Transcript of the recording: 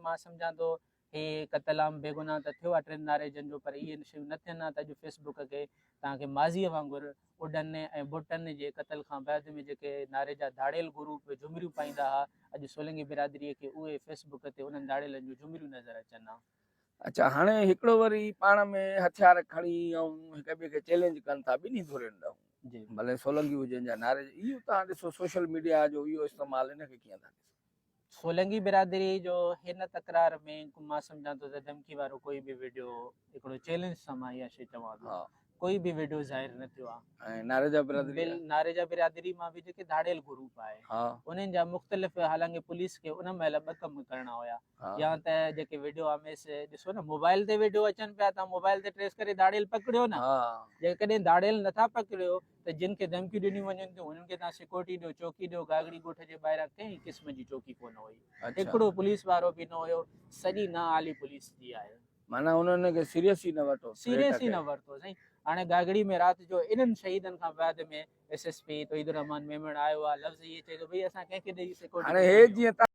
مان سمجهان ٿو هي قتل عام بيگناهه ته ٿيو آهي ٽن ناريجن جو پر اهي شيون نه ٿين ها ته اڄ فيس بڪ کي توهان کي ماضيء وانگر اڏن ۽ ڀٽن جي قتل کان بعد ۾ جيڪي ناريجا ڌاڙيل گروپ جهمريون پائيندا ها اڄ سولنگي برادريء کي اهي فيس بڪ تي انهن ڌاڙيلن جون جهمريون نظر اچن ها. اڇا هاڻي هڪڙو وري پاڻ ۾ هٿيار کڻي ۽ هڪ ٻئي کي چئلينج ڪن ٿا ٻنهي ڌرين ڏانهن جي. ڀلي سولنگي هجن يا ناريج اهو توهان ڏسو سوشل ميڊيا جو اهو استعمال ان کي ڪيئن ٿا ڏسو. سولنگي برادري جو هن تڪرار ۾ مان سمجهان ٿو ته ڌمڪي وارو ڪوئي به وڊيو هڪڙو چئلينج سان مان اها شي چوان ٿو ڪوئي به وڊيو ظاهر نه ٿيو آهي. ۽ ناريجا برادري بل ناريجا برادري مان به جيڪي ڌاڙيل گروپ آهي انهن جا مختلف حالانڪه پوليس کي ان مهل ٻه ڪم ڪرڻا هيا يا ته جيڪي وڊيو آميز ڏسو نه موبائل تي وڊيو اچن پيا تان موبائل تي ٽريس ڪري ڌاڙيل پڪڙيو نه جيڪڏهن ڌاڙيل نٿا پڪڙيو ته جن کي ڌمڪيون ڏنيون وڃن ٿيون انهن کي تان سيڪورٽي ڏيو چوڪي ڏيو گاگڙي ڳوٺ جي ٻاهران ڪنهن قسم جي چوڪي ڪونه هئي هڪڙو پوليس وارو به نه هيو سڄي نااهلي پوليس جي آهي. معنيٰ انهن کي سيريس ئي نه ورتو. سيريس ئي نه ورتو سائين هاڻي گاگڙي ۾ رات جو انهن شهيدن کان بعد ۾ S S P Tauheed ur Rehman Memon آيو آ لفظ اهي چئي ٿو ڀئي اسان ڪنهن کي ڏئي سيڪورٽي هاڻي هي جيئن.